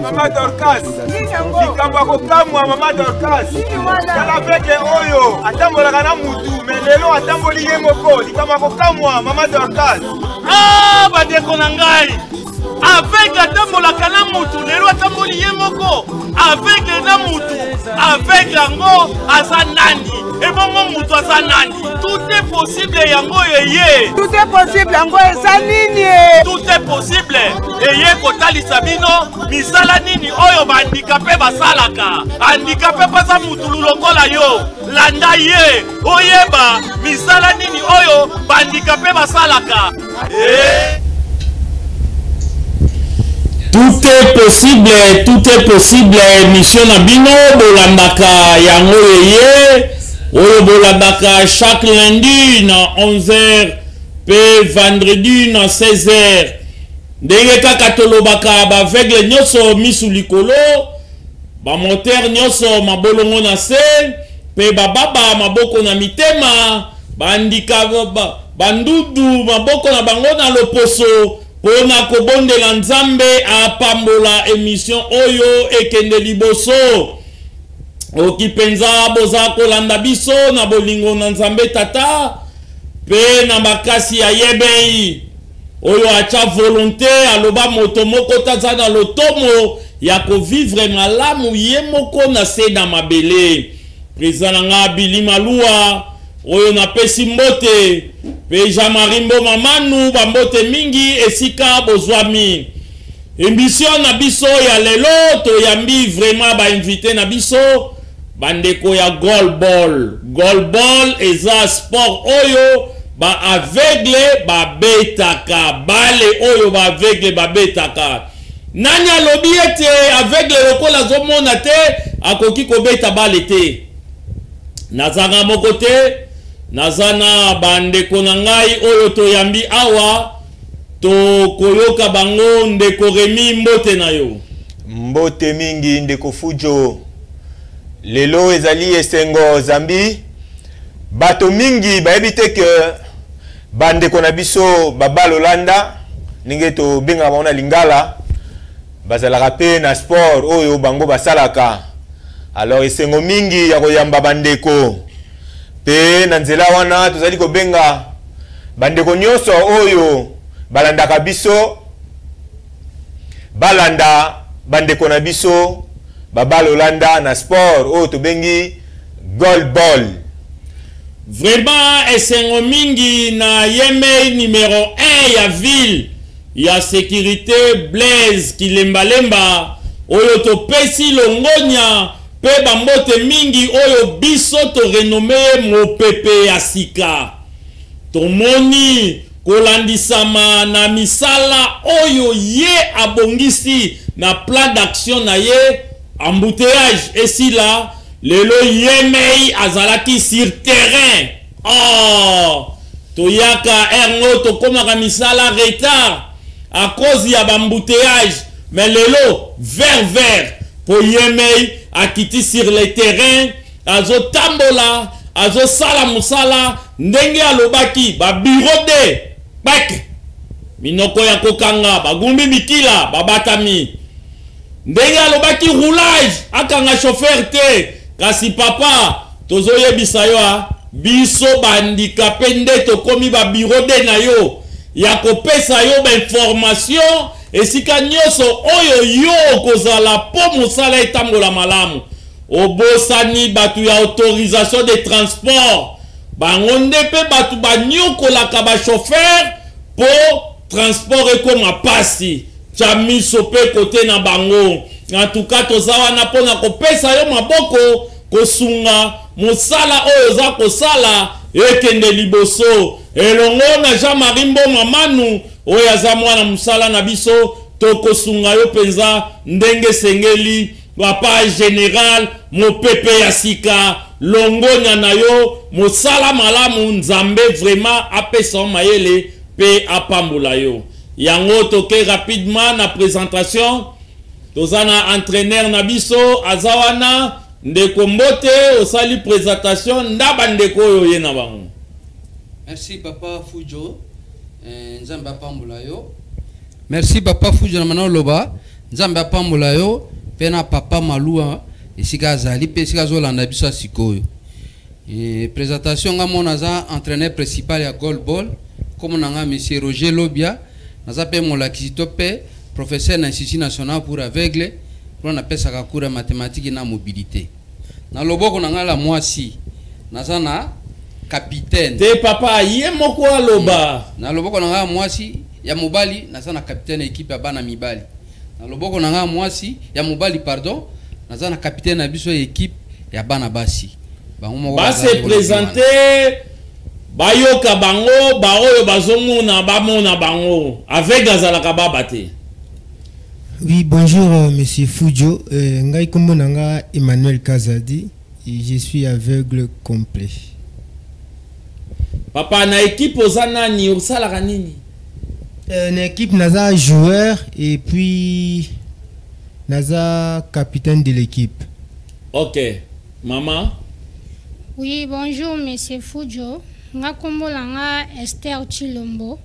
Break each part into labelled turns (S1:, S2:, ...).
S1: Mama Dorcas, likambo ya kokamwa. Mama Dorcas, tala aveugle oyo atambolaka na mutu, mais lelo atamboli ye moko. Likambo ya kokamwa, Mama Dorcas.
S2: Ah, bandeko na ngai, aveugle atambolaka na mutu, lelo atamboli ye moko. Aveugle na mutu, aveugle yango aza nani? Ebongo mutu aza nani? Tout est possible, yango eye.
S3: Tout est possible, yango eza nini?
S2: Tout est possible eye kotalisa bino misala nini oyo bahandikape basalaka. Handikape mpe aza mutulu lokola yo, landa ye oyeba misala nini oyo bahandikape basalaka. Eh.
S4: Tout est possible, tout est possible. Émission na bino bolandaka yango eye oyo bolandaka chaque lundi na 11h pe vendredi na 16h. Ndenge kaka tolobaka, baaveugle nyonso misu likolo, bamotere nyonso mabolongo na se, mpe bababa maboko na mitema, bandika bandudu maboko na bango na loposo mpo na kobondela Nzambe apambola emission oyo ekende liboso. Oki mpenza boza kolanda biso na bolingo na Nzambe Tata mpe na makasi ya yebei oyo atya volonté, aloba moto moko taza na lotomo ya kovivre malamu ye moko na se na mabele. Président na nga Bili Malua oyo napesi mbote, mpe Jean-Marie Mboma Manu, bambote mingi esika bozwami. Émission na biso ya lelo, toyambi vraiment bainvité na biso, bandeko ya goalball. Goalball eza sport oyo baaveugle babetaka bale. Oyo baaveugle babetaka, nani alobi ete aveugle lokola azomona te akoki kobeta bale te? Nazanga moko te, naza na bandeko na ngai oyo toyambi awa, tokoyoka bango. Ndeko Remi, mbote na yo.
S1: Mbote mingi, ndeko Fujo. Lelo ezali esengo zambi bato mingi bayebi te ke bandeko na biso babalolanda, ndenge tobengaka bango na lingala, bazalaka mpe na sport oyo bango basalaka. Alors esengo mingi ya koyamba bandeko, mpe na nzela wana tozali kobenga bandeko nyonso oyo balandaka biso balanda bandeko na biso babalolanda na sport oyo tobengi goalball.
S4: Vraiment esengo mingi na yemei numero 1 ya ville ya sécurité, Blaise Kilembalemba, oyo topesi longonya mpe bambote mingi, oyo biso torenommer ye mopepe ya sika. Tomoni kolandisama na misala oyo ye abongisi na plan d'action na ye, embouteillage esila. Lelo yemei azalaki sur terrain. Oh, toyaka erngo, tokomaka misala retard à cause ya baembouteillage, mais lelo vert vert po yemei akiti sur le terrain, azotambola, azosala mosala ndenge alobaki. Babureau de pek minoko ya kokanga, bagumbi mikila, babatami ndenge alobaki. Roulage akanga chauffeur te, kasi papa, tozoyebisa yo, a biso bandika mpe nde tokomi babureau de na yo ya kopesa yo bainformation esika nyonso oyo yo okozala mpo mosala etambola malamu. Obosani bato ya autorisation de transport, bango nde mpe bato banyokolaka bachauffeur mpo transport ekóma pasi. Tya miso mpe kote na bango. En tout cas, toza wana mpona kopesa yo maboko, kosunga mosala oyo oza kosala ekende liboso, elongo na Jean-Marie Mboma Manu oyo aza mwana mosala na biso. Tokosunga yo mpenza ndenge esengeli. Papa général mopepe ya sika, longonya na yo, mosala malamu. Nzambe vraiment apesa yo mayele mpe apambola yo. Yango toke rapidement na présentation. Toza na entraîneur na biso, aza wana. Ndeko, mbote. Osali présentation nda bandeko oyo oye na bango.
S5: Merci, papa Fujo. Nzambe apambola yo. Merci, papa Fujo. Na mana oloba, Nzambe apambola yo mpe na papa Malua esika azali mpe esika azolanda biso ya sikoyo. E, présentation nga mona aza entraîneur principal ya goalball, kombo na nga monsieur Roger Lobia, naza mpe molakisi to mpe professeur na Institut national pour aveugle, mpona napesaka cours ya mathématique na mobilité. Na loboko na nga la mwasi naza na capitaine.
S4: Te papa, ye moko aloba.
S5: Na loboko na nga ya mwasi ya mobali naza na capitaine ya équipe ya bana mibali. Na loboko na nga ya mwasi ya mobali, pardon, naza na capitaine na biso ya équipe ya bana basi. Bango moko
S4: ba se présenter, bayoka bango, baoyo bazomona bamona bango. Aveugle azalaka baba te.
S6: Oui, bonjour monsieur Fujo. Ngai kombo na nga Emmanuel Kazadi et je suis aveugle complet.
S4: Papa, na équipe oza nani, osalaka nini?
S6: Na équipe naza joueur et puis naza capitaine de l'équipe.
S4: Ok, maman.
S7: Oui, bonjour monsieur Fujo. Nga kombo na nga Esther Chilombo,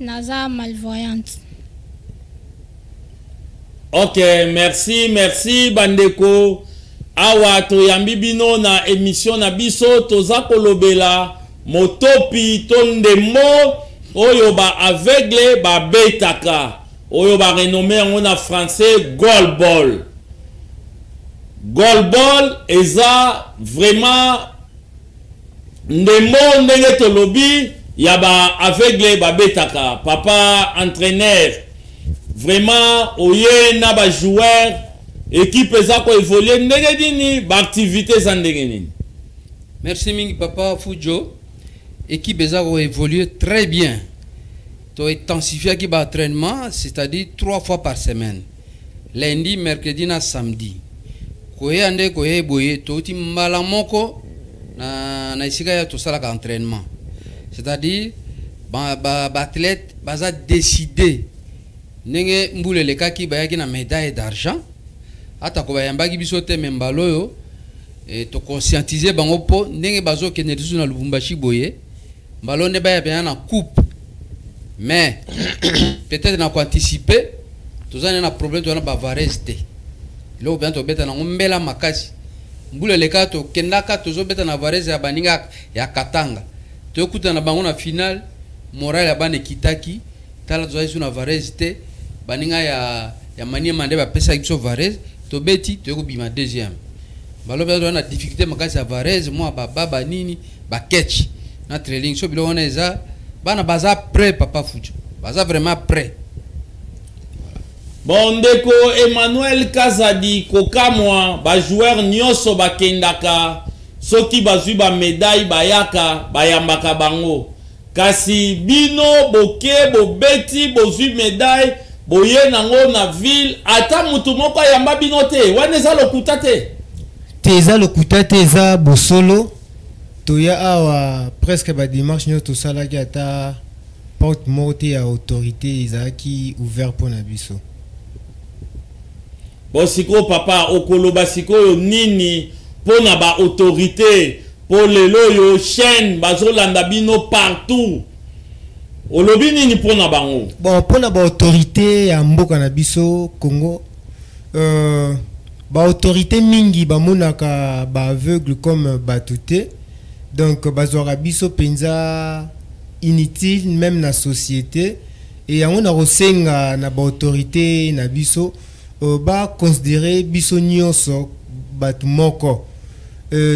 S7: naza malvoyante.
S4: Ok, merci, merci bandeko. Awa toyambi bino na émission na biso, toza kolobela motopi to ndembo oyo ba aveugle babetaka, oyo ba renommé yango na français goalball. Goalball eza vraiment ndembo ndenge tolobi ya ba aveugle babetaka. Papa entraîneur, vraiment oye na ba joueur, équipe eza ko évoluer ndenge nini, ba activité eza ndenge nini?
S5: Merci mingi papa Fujo. Équipe eza ko évoluer très bien. To intensifiaki ba entraînement, c'est-à-dire 3 fois par semaine. Lundi, mercredi na samedi. Koya nde koya boye touti mbala moko na esika ya tosalaka entraînement. C'est-à-dire ba athlète baza décidé ndenge mbula elekaki bayaki na médaille d'argent, ata ko bayambaki biso te, me mbala oyo toconscientiser bango mpo ndenge bazokende lisusu na Lubumbashi boye, mbala oyo nde baya mpenza na coupe. Mais peut-être na koanticiper, toza nde na problème, toza na bavarese te. Eloko mpenza tobeta nango mbela makasi, mbula eleka tokendaka tozobeta na varese ya baninga ya Katanga, toyokutana na bango na finale, moral ya bana ekitaki. Tala, tozali so na varese te, baninga ya Maniema nde bapesaki biso varese, tobeti, toyei kobima deuxième. Balobi toza na difficulté makasi ya varese, mwa bababa nini baketch na trailing so biloko wana eza, bana baza prêt papa Fujo, baza vraiment prêt.
S4: Bon, ndeko Emmanuel Kazadi, kokamwa bajoueur nyonso bakendaka, soki bazwi bamédaille bayaka bayambaka bango, kasi bino boke bobeti bozwi médaille, boye nango na ville, ata mutu moko ayamba bino te. Wana eza lokuta te?
S6: Te, eza lokuta te, eza bosolo. Toya awa, presque badémarche nyonso tosalaki, ata porte moko te ya autorité ezalaki ouvert mpona biso.
S4: Bon, sikoyo papa, okoloba sikoyo nini mpo na baautorité? Mpo lelo oyo chaîne bazolanda bino partout, olobi nini mpo na bango?
S6: Bon, mpona baautorité ya mboka na biso Congo, baautorité mingi bamonaka baaveugle comme bato te, donc bazwaka biso mpenza inutile même na société. E yango na kosenga na baautorité na biso baconsidérer biso nyonso bato moko,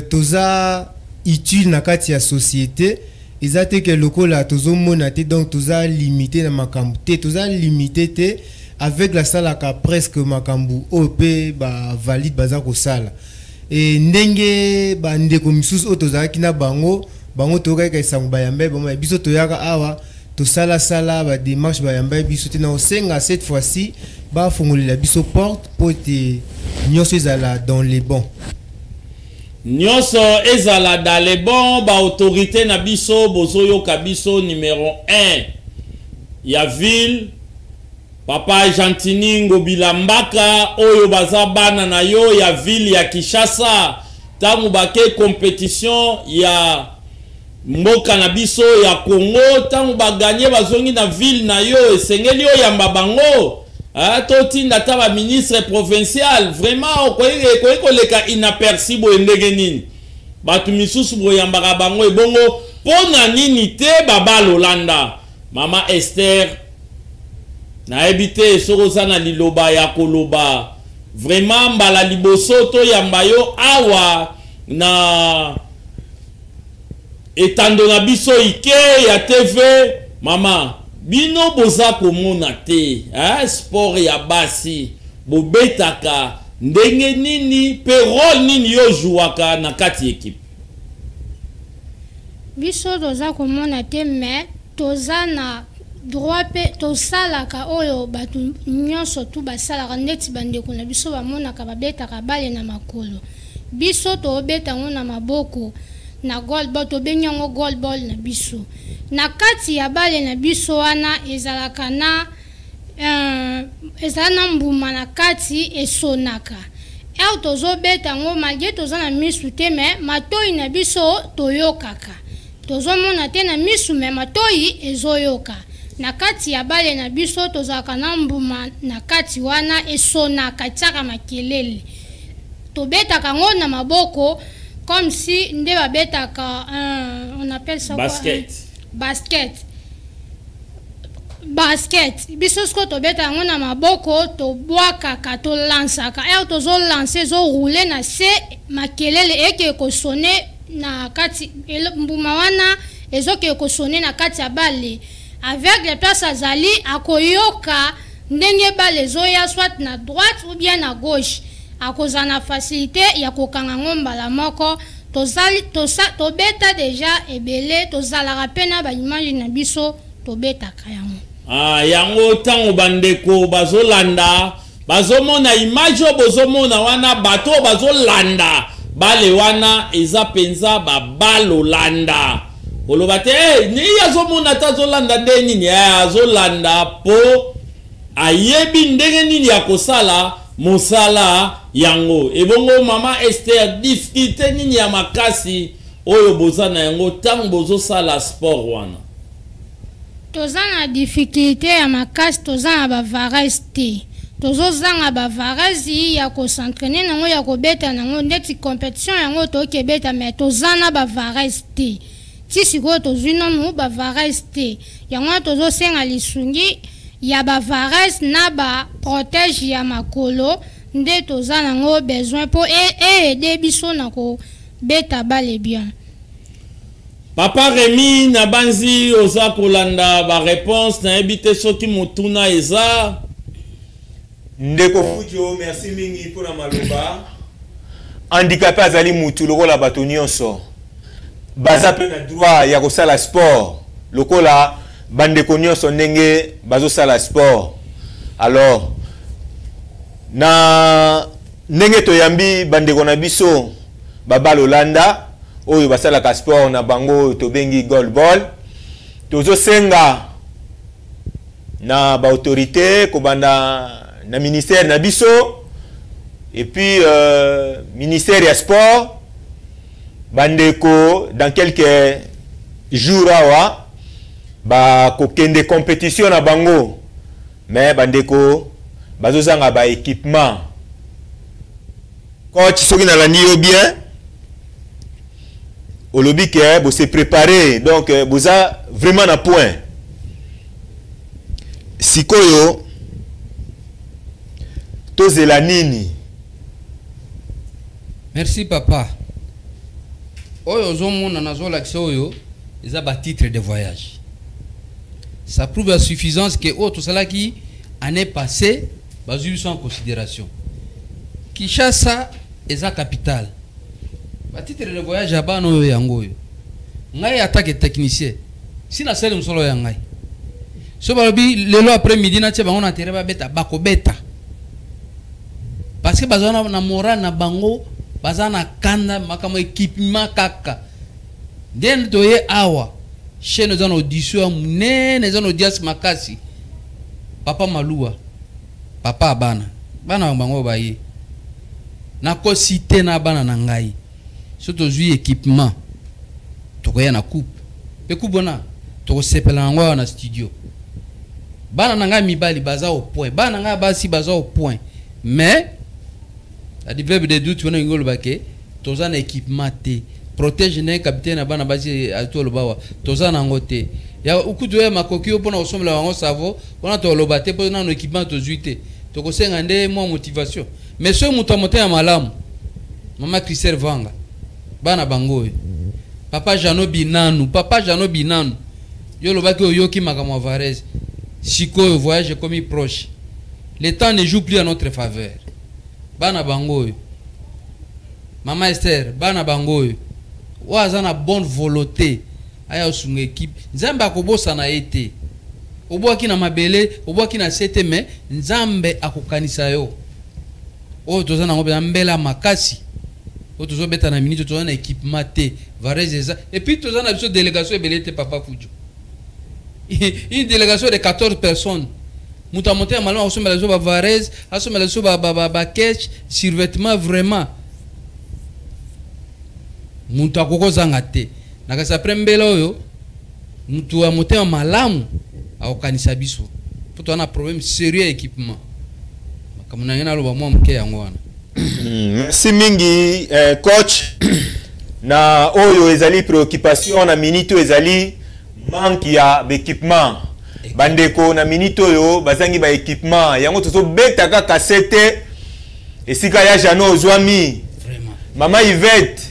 S6: toza utile na kati ya société. Eza te ke lokola tozomona te, donc toza limité na makambo te. Toza limité te, aveugle asalaka presque makambo oyo mpe bavalide baza kosala. E ndenge bandeko misusu oyo tozalaki na bango, bango toyokaki esango bayamba bango, ya biso toyaka awa, tosalasala badémarche, bayamba biso te. Na kosenga cette fois-ci bafongolela biso porte mpo ete nyonso ezala dans les bons.
S4: Nyonso ezala dans les bons. Baautorité na biso, bozoyoka biso, numéro 1 ya ville, papa Gentini Ngobila Mbaka, oyo baza bana na yo ya ville ya Kinshasa, ntango bake compétition ya mboka na biso ya Congo, ntango bagagner, bazongi na ville na yo, esengeli oyamba bango. Totinda ata baministre provincial, vraiment okoki koleka inaperçu boye ndenge nini? Bato misusu boyambaka bango, ebongo mpo na nini te babalolanda? Mama Esther, nayebi te soki oza na liloba ya koloba. Vraiment, mbala liboso toyamba yo awa na etando na biso ike ya TV. Mama, bino boza komona te, eh? Sport ya basi bobetaka ndenge nini mpe rôle nini yo jouaka na kati équipe?
S7: Biso toza komona te, mais toza na droit mpe tosalaka oyo bato nyonso tu basalaka. Ndeti bandeko na biso bamonaka, babetaka balle na makolo, biso tobeta yango na maboko, na goalball. Tobengi yango goalball na biso. Na kati ya balle na biso wana ezalaka na ezala na mbuma na kati, esonaka. Heure tozobeta yango, malgré toza na misu te, mais matoi na biso toyokaka. Tozomona te na misu, mais matoi ezoyoka. Na kati ya balle na biso tozalaka na mbuma na kati wana, esonaka, etiaka makelele. Tobetaka yango na maboko comme si nde babetaka on appelle ça quoi?
S4: Basket.
S7: Basket, basket. Biso sikoyo tobeta yango na maboko, tobwakaka, tolansaka. Heure tozolancer, ezoroule na se, makelele eke kosonner na kati. Mbuma wana ezokende kosonner na kati ya balle. Aveugle, place azali, akoyoka ndenge balle ezoya, soit na droite ou bien na gauche. Akozala na facilité ya kokanga yango mbala moko. Tozali tobeta déjà ebele, tozalaka mpe na baimage na biso, tobetaka yango.
S4: Ah, yango ntango bandeko bazolanda, bazomona image oyo bozomona wana, bato oyo bazolanda balle wana eza mpenza babalolanda. Koloba te, hey, ni azomona te, azolanda nde nini? Eh, azolanda mpo ayebi ndenge nini ya kosala mosala yango. Ebongo mama Esther, difficulté nini ya makasi oyo boza na yango ntango bozosala sport wana?
S7: Toza na difficulté ya makasi, toza na bavareuses te. Tozozanga bavareuses ya kos'entraîner nango, ya kobeta nango. Ndeti compétition yango toyoki ebeta, mais toza na bavareuses te. Ti sikoyo tozwi nanu bavareuses te. Yango wana tozosenga lisungi ya bavareuses na baprotège ya makolo. Nde toza nango besoin mpo eaider biso na kobeta balle bien.
S4: Papa Remi, nabanzi oza kolanda baréponse. Nayebi te soki motuna eza.
S1: Ndeko Fujo, merci mingi mpona maloba. Handicapé azali mutu lokola bato nyonso. Baza mpe na droit ya kosala sport lokola bandeko nyonso ndenge bazosala sport. Alors, na ndenge toyambi bandeko na biso babalolanda oyo basalaka sport na bango oyo tobengi goalball, tozosenga na baautorité, kobanda na ministère na biso et puis ministère ya sport. Bandeko, dans quelques jours awa bakokende compétition na bango, mais bandeko bazozanga baéquipement. Coach, soki nalandi yo bien, olobi ke bose préparé, donc boza vraiment na point. Sikoyo tozela nini?
S5: Merci papa. Oyo ozomona, nazolakisa oyo eza batitre de voyage. Ça prouve à suffisance ke oyo tosalaki année passée, bazwi biso en considération. Kinshasa eza capitale. Batitre de voyage ya bana oyo, yango oyo. Ngai atake technicien, si nasali mosala oyo ya ngai, so balobi lelo après midi natia bango na terrain babeta, bakobeta, parce que baza na moral na bango, baza na kanda. Makambo équipement kaka nde toye awa. Chaîne eza na audition ya monene, eza na audience makasi. Papa Maluwa, papa ya bana, bana bango baye, nakosi te na bana na ngai. So tozwi équipement, tokoya na coupe, mpe coupe wana tokosepela yango awa na studio. Bana na ngai mibali baza au point, bana na ngai basi baza au point, mais adverbe de doute wana elingi oloba ke toza na équipement te. Protège ndenge capitaine ya bana basi atu oloba awa, toza na yango te. Ya kutu ya makoki oyo mpona kosombela bango savo wana toloba te, mpo nano équipement tozwi te. Tokosenga nde mwa motivation. Mais soki moto ya motema malamu, mama Christelle Vanga, bana bango oyo, papa Jano Binanu, papa Jano Binanu, yo olobaki oyoki makambo ya Varese, sikoyo voyage ekomi proche, le temps ne joue plus à notre faveur. Bana bango oyo, mama Esther, bana bango oyo, oyo aza na bonne volonté aya osunga équipe, Nzambe akobosana ye te. Obwaki na mabele, obwaki na se te, mais Nzambe akokanisa yo. Oyo toza nango mpenza mbela makasi, oyo tozobeta na minute, toza na équipement te. Varese eza, et puis toza na biso délégation ebele te, papa Fujo, une délégation de 14 personnes. Moto ya motema malamu akosombela biso bavarese, asombela biso baketch, survêtement, vraiment moto akoki kozanga te. Na kasi après mbela oyo, moto ya motema malamu akokanisa biso, mpo toza na problème sérieux ya équipement. Makambo na ngai naloba mwa moke yango wana.
S1: Merci mingi coach. Na oyo ezali préoccupation na minute oyo ezali manque ya baéquipement. Bandeko na minute oyo bazangi baéquipement, yango tozobeta kaka se te. Esika ya Jano ozwami,
S5: vraiment,
S1: mama Yvette,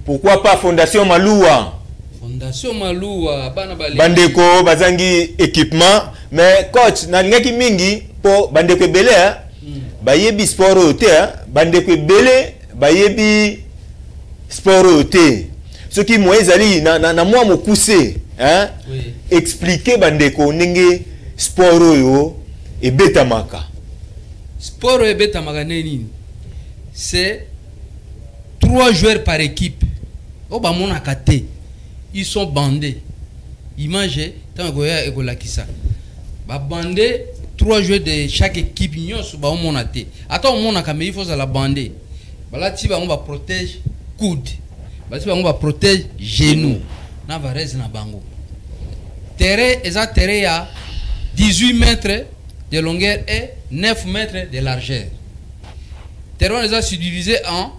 S1: pourquoi pas Fondation Maluwa?
S5: Fondation Maluwa, bana bale.
S1: Bandeko bazangi équipement. Mais coach, nalingaki mingi mpo bandeko ebele, hein, bayebi sport oyo te, hein. Bandeko ebele bayebi sport oyo te. Soki moyen ezali na mwa mokuse, hein, explique bandeko ndenge sport oyo ebetamaka.
S5: Sport oyo ebetamaka nde nini? C'est trois joueurs par équipe oyo bamonaka te, ils sont bandés. Image ntango ekoya ekolakisa babande, trois joueurs de chaque équipe nyonso baomona te. Ata omonaka, mais il faut ozala bandé. Balati bango baprotège coude, balati bango baprotège genou na varese na bango. Terrain eza terrain ya 18 mètres de longueur et 9 mètres de largeur. Terrain wana eza subdivisé en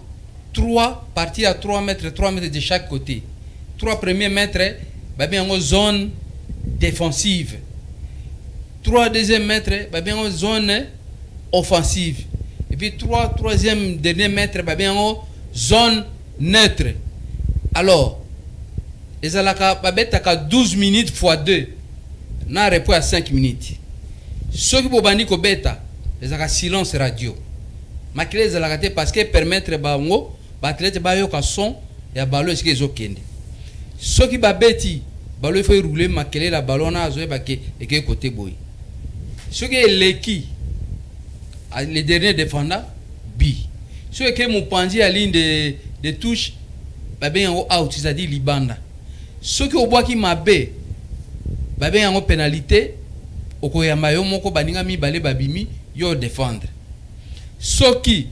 S5: trois parties à 3 mètres, 3 mètres de chaque côté. Trois premiers mètres, babengi yango zone défensive. Trois deuxième mètres, babengi yango zone offensive. Et puis trois troisième dernier mètre, babengi yango zone neutre. Alors ezalaka babetaka 12 minutes fois 2 na repos ya 5 minutes. Soki bobandi kobeta, ezalaka silence radio, makila ezalaka te, parce que permettre bango baathlète bayoka son ya ballon esika ezokende. Soki babeti ballon, il faut eroule, makelele ya ballon wana azoyeba ke ekei kote boye. Soki eleki le dernier défendant bi, soki ekei mopanzi ya ligne de touche, babengi yango out, c'est-à-dire libanda. Soki obwaki mabe, babengi yango pénalité, okoyamba yo moko, baninga mibale babimi, yo défendre. Soki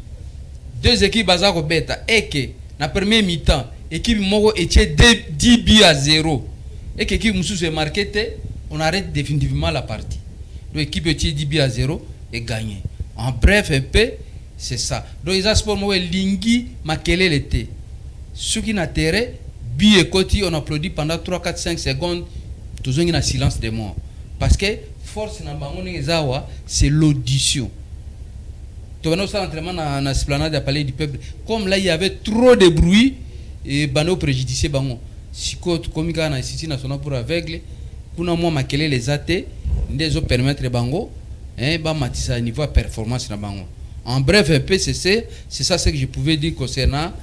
S5: deux équipes baza kobeta eke na premier mi-temps, équipe moko etie 10 buts à 0 eke équipe mosusu emarqué te, on arrête définitivement la partie. Donc équipe etie 10 buts à 0 et gagné. En bref un peu, c'est ça. Donc eza sport moko elingi makelele te. Soki na terrain but ekoti, on applaudit pendant 3, 4, 5 secondes, tozongi na silence de mort, parce que force na bango ndenge eza awa, c'est l'audition. Tobanda kosala entraînement na esplanade ya Palais du Peuple. Comme là il y avait trop de bruit et bando préjudicier bango, sikoyo tokomi kaka na Institut national pour aveugle. Kuna mwa makelele eza te, nde ezopermettre bango, hein, bamatisa niveau ya performance na bango. En bref un peu, c'est ça ce que je pouvais dire concernant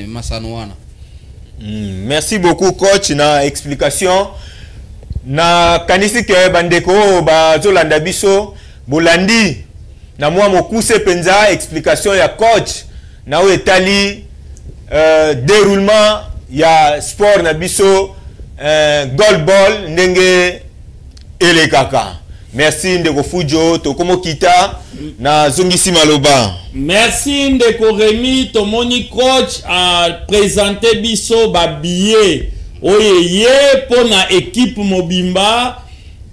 S5: masano wana.
S1: Merci beaucoup coach na explication. Nakanisi ke bandeko oyo bazolanda biso bolandi na mwa mokuse mpenza explication ya coach na oyo etali déroulement ya sport na biso goalball ndenge elekaka. Merci ndeko Fujo, tokomokita nazongisi maloba.
S4: Merci ndeko Remy. Tomoni coach aprésente biso babillet oyo eye mpo na équipe mobimba.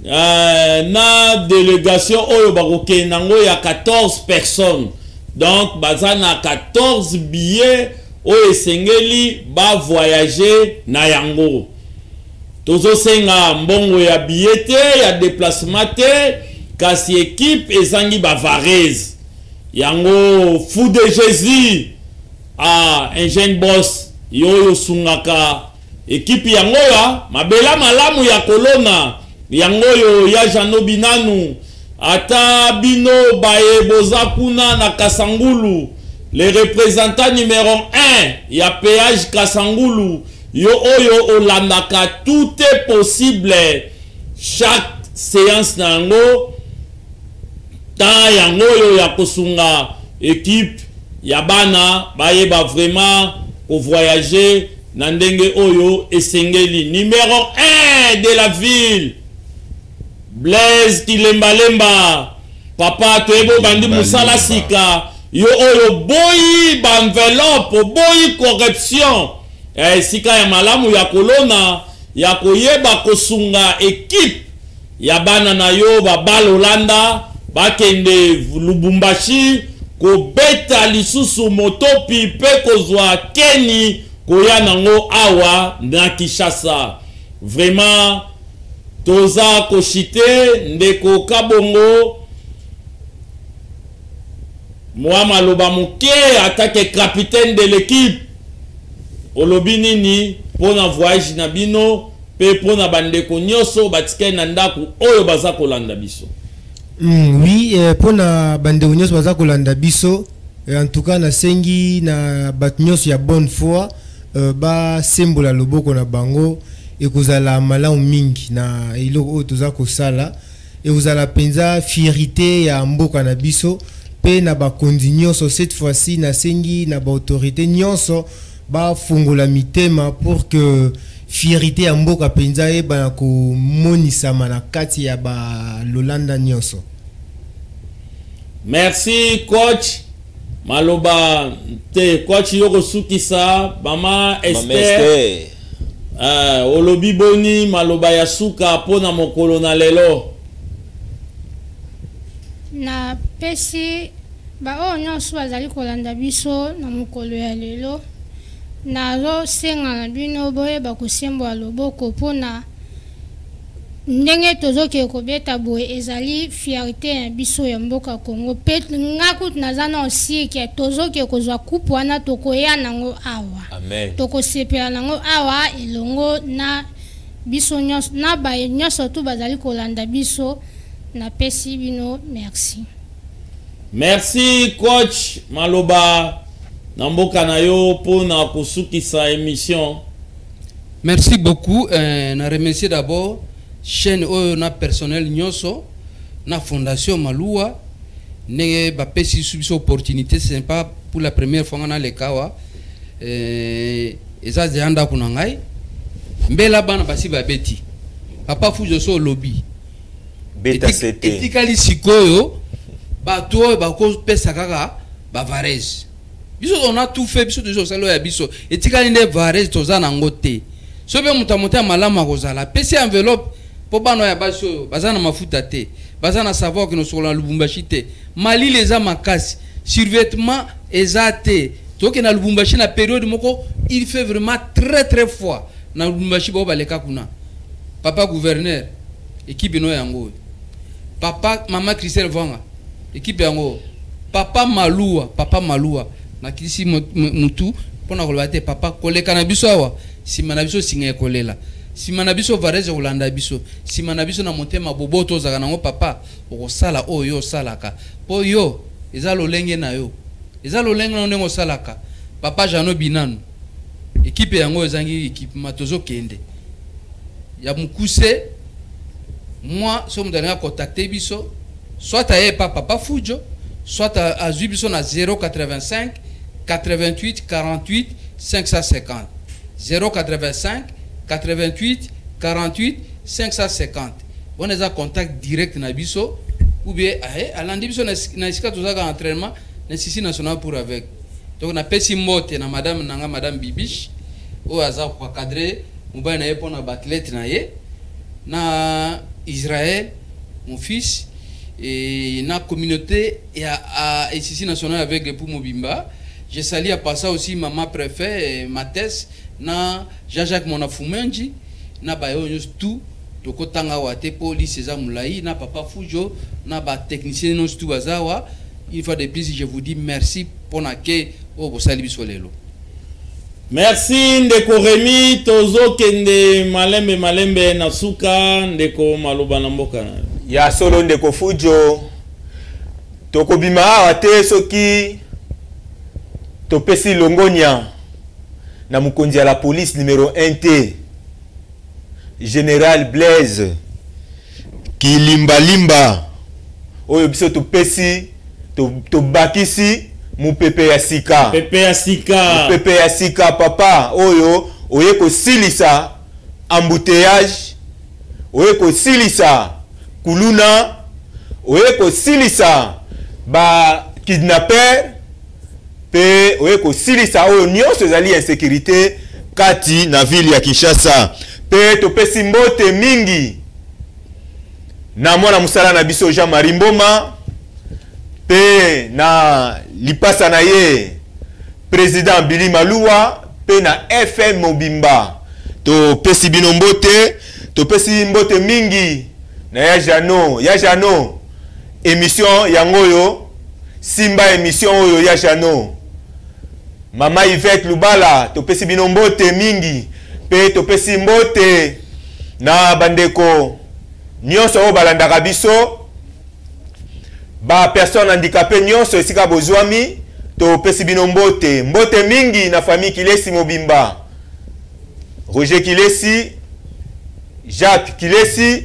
S4: Na délégation oyo bakokende nango ya 14 personnes, donc baza na 14 billets oyo esengeli bavoyage na yango. Tozosenga mbongo ya billet te, ya déplacement te, kasi équipe ezangi bavareuses. Yango Fou de Jésus, ah, un jeune boss, yo oyo osungaka équipe yango ya mabela malamu ya kolona yango oyo ya Jano Binanu, ata bino baye boza kuna na Kasangulu, le représentant numéro 1 ya péage Kasangulu, yo oyo olandaka Tout est possible chaque séance na yango, temps yango oyo ya kosunga équipe ya bana bayeba vraiment kovoyager na ndenge oyo esengeli. Numéro 1 de la ville, Blaise Kilembalemba, papa, toyebi obandi mosala sika. Yo oyo boyi baenveloppe, oboyi corruption, esika ya malamu ya kolona ya koyeba kosunga équipe ya bana na yo babalolanda bakende Lubumbashi kobeta lisusu motopi mpe kozwa keni koya nango awa na Kinshasa. Vraiment toza koshite. Ndeko Kabongo, mwa maloba moke atake capitaine de l'équipe, olobi nini mpona voyage na bino mpe mpona bandeko nyonso batikali na ndako oyo baza kolanda biso?
S6: Oui, mpona bandeko nyonso baza kolanda biso, en tout cas nasengi na bato nyonso ya bonne foi basembola loboko na bango. Ekozala malamu mingi na eloko oyo toza kosala. Ekozala mpenza fierté ya mboka na biso mpe na bakonzi nyonso. Cette fois-ci nasengi na baautorité nyonso bafungola mitema pour que fierté ya mboka mpenza eyebana komonisama na kati ya balolanda nyonso.
S4: Merci coach. Maloba te, coach, yo kosukisa. Mama Esther,
S1: Esther.
S4: Olobi boni, maloba ya suka mpona mokolo na lelo?
S7: Napesi baoyo nyonso bazali kolanda biso na mokolo ya lelo, nazosenga na bino boyeba kosembola loboko mpona ndenge tozokende kobeta boye. Ezali fierté ya biso ya mboka Congo. Mpe nga kutu naza na osike, tozokende kozwa coupe wana, tokoya nango awa.
S1: Amen.
S7: Tokosepela nango awa elongo na biso nyonso, na baye nyonso tu bazali kolanda biso. Napesi bino merci.
S4: Merci coach. Maloba na mboka na yo mpona kosukisa émission.
S5: Merci beaucoup. Na remercier d'abord chaîne oyo na personnel nyonso na fondation Maluwa ndenge bapesi biso opportunité. Ce n'est pas pour la première fois nga naleka awa. Eza deja ndako na ngai. Mbela bana basi babeti, papa Fujo so olobi.
S1: Beta sete.
S5: Etikali sikoyo bato oyo bakopesa kaka bavareuses. Biso on a tout fait, biso tozo kosala oyo ya biso, etikali nde vareuse. Toza nango te. So mpe moto ya motema malamu akozala, apesi enveloppe mpo bana oyo ya basi oyo baza na mafuta te, baza na savoir okende kosokola na Lubumbashi te. Malili eza makasi, survêtement eza te. Tokende na Lubumbashi na période moko il fait vraiment très très froid na Lubumbashi. Bao baleka kuna, papa gouverneur, équipe no yango oyo, papa, mama Christelle Vanga, équipe yango, papa Maluwa, papa Maluwa, nakisi mutu mpona koloba te. Papa, koleka na biso awa, nsima na biso singa ekolela, nsima na biso vareuse ekolanda biso, nsima na biso na motema bobo tozalaka nango. Papa, okosala oyo yo osalaka, mpo yo eza lolenge na yo, eza lolenge na yo ndenge osalaka. Papa Jano Binanu, équipe yango ezangi équipement, tozokende ya mokuse. Moi so moto alingi contacter biso, soit aye pa papa Fujo, soit azwi biso na 085 88 48 550, 085 88 48 550. Wana eza contact direct na biso, ou bien aye alandi biso na esika tozalaka entraînement na Institut national pour aveugle. Donc napesi mbote na madame na nga, madame Bibiche, oyo aza koencadrer mobali na ye mpona baathlète na ye na Israël, mon fils, et na communauté et à Institut national avec pour Mobimba. Je salue à passant aussi maman préfet Mathès, na Jean-Jacques Monafumenji, na bayo nyonso tout tokotanga awa te mpo liste eza molai, na papa Fujo, na batechnicien nyonso tout baza awa. Une fois de plus, je vous dis merci mpona ke oyo bosali biso lelo.
S4: Merci ndeko Remi. Tozokende malembe malembe na suka. Ndeko, maloba na mboka na yo.
S1: Ya solo, ndeko Fujo, tokobima awa te soki topesi longonia na mokonzi ya la police numéro 1 te, général Blaise Kilimbalimba, oyo biso topesi, tobakisi mopepe ya sika.
S4: Pepe ya sika.
S1: Mopepe ya sika, papa oyo oye kosilisa embouteillage, oye kosilisa kuluna, oye kosilisa bakidnapper mpe oye kosilisa oyo nyonso ezali insécurité kati na ville ya Kinshasa. Mpe topesi mbote mingi na mwana mosala na biso Jean-Marie Mboma mpe na lipasa na ye président Billy Maluwa mpe na FM mobimba. Topesi bino mbote, topesi mbote mingi na ya Jano. Ya Jano, émission yango oyo, simba émission oyo ya Jano. Mama Yvette Lubala, topesi bino mbote mingi mpe topesi mbote na bandeko nyonso oyo balandaka biso, bapersonne handicapé nyonso esika bozwami, topesi bino mbote. Mbote mingi na famille Kilesi mobimba, Roger Kilesi, Jacques Kilesi,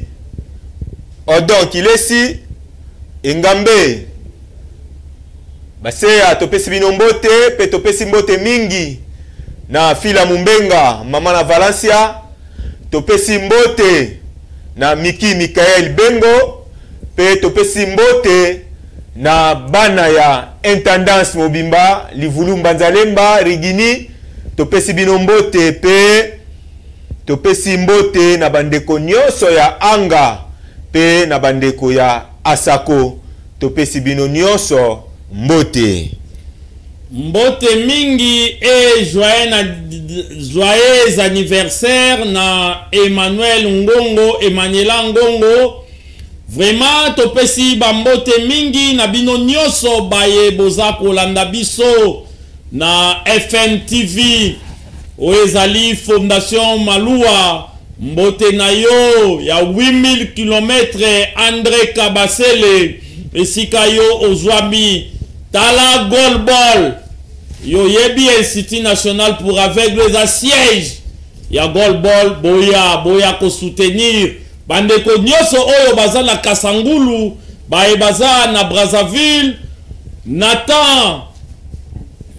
S1: Odon Kilesi, Engambe Baseya, topesi bino mbote. Mpe topesi mbote mingi na Fila Mumbenga, mama na Valencia. Topesi mbote na Miki Mikael Bengo mpe topesi mbote na bana ya intendance mobimba, Livulu, Mbanzalemba, Rigini, topesi bino mbote. Mpe topesi mbote na bandeko nyonso ya Anga mpe na bandeko ya Asako, topesi bino nyonso mbote.
S4: Mbote mingi e joyeux anniversaire na Emmanuel Ngongo, Emmanuela Ngongo. Vraiment topesi bambote mingi na bino nyonso baye boza kolanda biso na FM TV oyo ezali Fondation Maluwa. Mbote na yo ya 8000 km, André Kabasele, esika yo ozwami. Tala goalball, yo yebi Institut national pour aveugle eza siège ya goalball. Boya, boya kosoutenir bandeko nyonso oyo baza na Kasangulu, baye baza na Brazzaville, Nathan,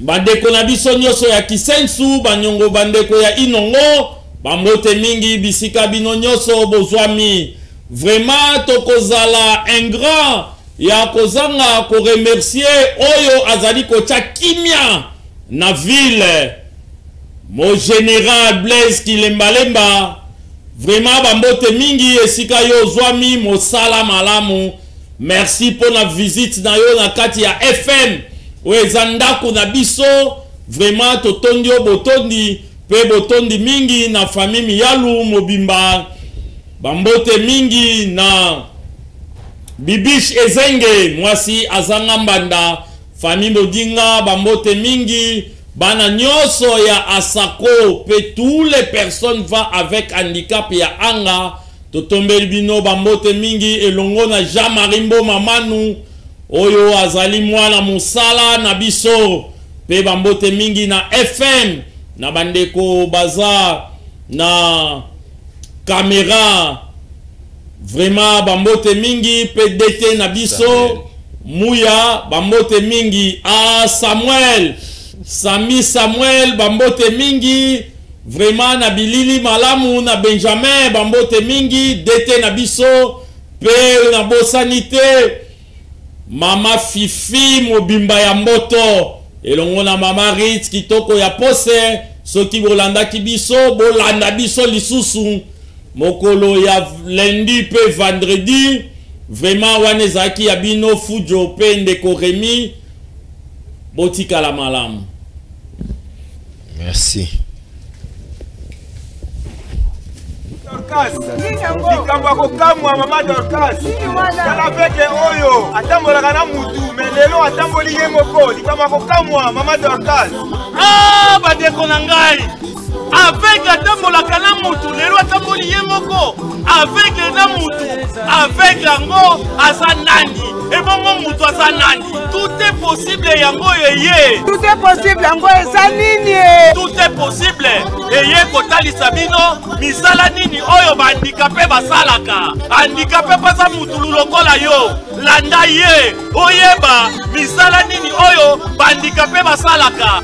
S4: bandeko na biso nyonso ya Kisensu, banyongo, bandeko ya Inongo, bambote mingi bisika bino nyonso bozwami. Vraiment tokozala ingrat ya kozanga koremercier oyo azali kotya kimia na ville, mo général Blaise Kilembalemba. Vraiment bambote mingi esika yo ozwami, mosala malamu. Merci mpona visite na yo na kati ya FM oyo eza ndako na biso. Vraiment totondi yo botondi mpe botondi mingi na famille Miyalu mobimba. Bambote mingi na Bibish Ezenge, mwasi azanga mbanda, famille Modinga, bambote mingi, bana nyonso ya Asako mpe tous les personnes va avec handicap ya Anga, totombeli bino bambote mingi elongo na Jean-Marie Mboma Manu oyo azali mwana mosala na biso. Mpe bambote mingi na FM, na bandeko baza na kamera. Vraiment bambote mingi mpe DT na biso Muya, bambote mingi a Samuel Sami Samuel, bambote mingi vraiment na bilili malamu na Benjamin, bambote mingi DT na biso. Mpe nabosani te mama Fifi mobimba ya Mboto elongo na mama Rit kitoko ya pose. Soki bolandaki biso, bolanda biso lisusu. Mokolo ya lundi pe vendredi. Vraiment wana ezalaki ya bino Fujo pe ndeko Remy. Botikala malamu.
S1: Merci. Dorcas, likambo ya kokamwa mama Dorcas, tala veke oyo atambolaka na mutu me lelo atamboli ye moko. Likambo ya kokamwa mama Dorcas.
S2: Ah, bandeko na ngai, aveugle atambolaka na mutu, lelo atamboli ye moko. Aveugle na mutu, aveugle yango aza nani? Ebongo mutu aza nani? Tout est possible yango eye.
S3: Tout est possible yango eza nini?
S2: Tout est possible eye kotalisa bino misala nini oyo ba handicapé basalaka. Handicapé mpe aza mutu lokola yo, landa ye oyeba misala nini oyo ba handicapé basalaka.